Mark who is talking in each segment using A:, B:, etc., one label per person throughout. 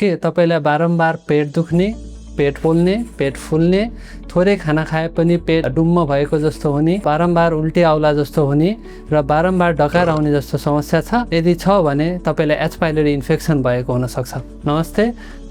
A: के तपाईलाई बारम्बार पेट दुख्ने, पेट पोल्ने, पेट फुल्ने, थोरै खाना खाए पनि पेट डुम्म भएको जस्तो हुने, बारम्बार उल्टी आउला जस्तो हुने र बारम्बार डकार आउने जस्तो समस्या छ? यदि छ भने तपाईलाई एच पाइलोरी इन्फेक्सन भएको हुन सक्छ। नमस्ते,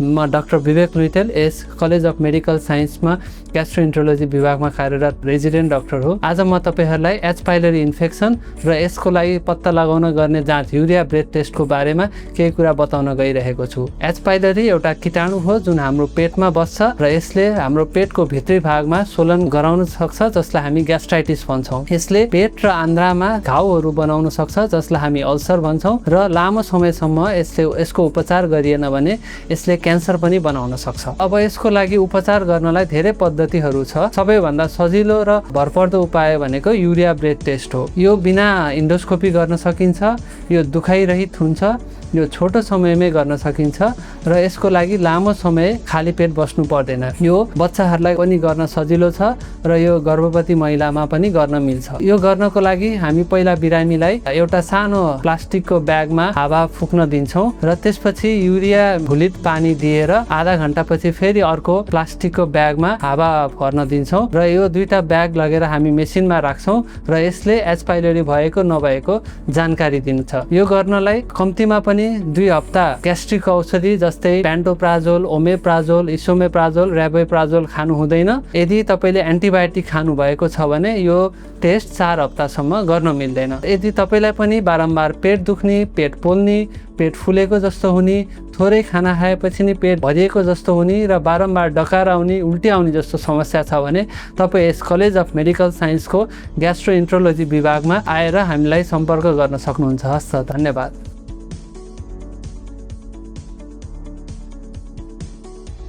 A: म doctor Vivek Luitel, S College of Medical साइन्समा ग्यास्ट्रोइन्ट्रोलोजी विभागमा कार्यरत रेजिडेन्ट डाक्टर हो। आज म तपाईहरुलाई एच पाइलोरी इन्फेक्सन र यसको लागि पत्ता लगाउन गर्ने जाँच युरिया ब्रेथ टेस्टको बारेमा केही कुरा बताउन गइरहेको छु। एच पाइलोरी एउटा कीटाणु हो जुन हाम्रो पेटमा बस्छ र यसले हाम्रो पेटको भित्री भागमा सोलन गराउन सक्छ जसलाई हामी ग्यास्ट्राइटिस भन्छौँ। यसले पेट र आन्द्रामा घाउहरू बनाउन सक्छ जसलाई हामी अल्सर भन्छौँ र लामो समयसम्म यसको उपचार गरिएन भने यसले क्यान्सर पनि बनाउन सक्छ। अब यसको लागि उपचार गर्नलाई धेरै पद्धतिहरू छ। सबैभन्दा सजिलो र भरपर्दो उपाय भनेको युरिया ब्रेथ टेस्ट हो। यो बिना इन्डोस्कोपी गर्न सकिन्छ, यो दुखाइरहित हुन्छ, यो छोटो समयमै गर्न सकिन्छ र यसको लागि लामो समय खाली पेट बस्नु पर्दैन। यो बच्चाहरूलाई पनि गर्न सजिलो छ र यो गर्भवती महिलामा पनि गर्न मिल्छ। यो गर्नको लागि हामी पहिला बिरामीलाई एउटा सानो प्लास्टिकको ब्यागमा हावा फुक्न दिन्छौँ र त्यसपछि युरिया घुलित पानी दिएर आधा घण्टापछि फेरि अर्को प्लास्टिकको ब्यागमा हावा भर्न दिन्छौँ र यो दुईटा ब्याग लगेर हामी मेसिनमा राख्छौँ र यसले एच पाइलोरी भएको नभएको जानकारी दिन्छ। यो गर्नलाई कम्तीमा पनि 2 हप्ता ग्यास्ट्रिक औषधि जस्तै प्यान्टोप्राजोल, ओमेप्राजोल, इसोमेप्राजोल, र्याबोप्राजोल खानु हुँदैन। यदि तपाईले एन्टिबायोटिक खानु भएको छ भने यो टेस्ट 4 हप्तासम्म गर्न मिल्दैन। यदि तपाईलाई पनि बारम्बार पेट दुख्ने, पेट पोल्ने, पेट फुलेको जस्तो हुने, थोरै खाना खाएपछि नि पेट भरिएको जस्तो हुने र बारम्बार डकार आउने, उल्टी आउने जस्तो समस्या छ भने तपाईँ यस कलेज अफ मेडिकल साइन्सको ग्यास्ट्रोइन्ट्रोलोजी विभागमा आएर हामीलाई सम्पर्क गर्न सक्नुहुन्छ। हस्, धन्यवाद।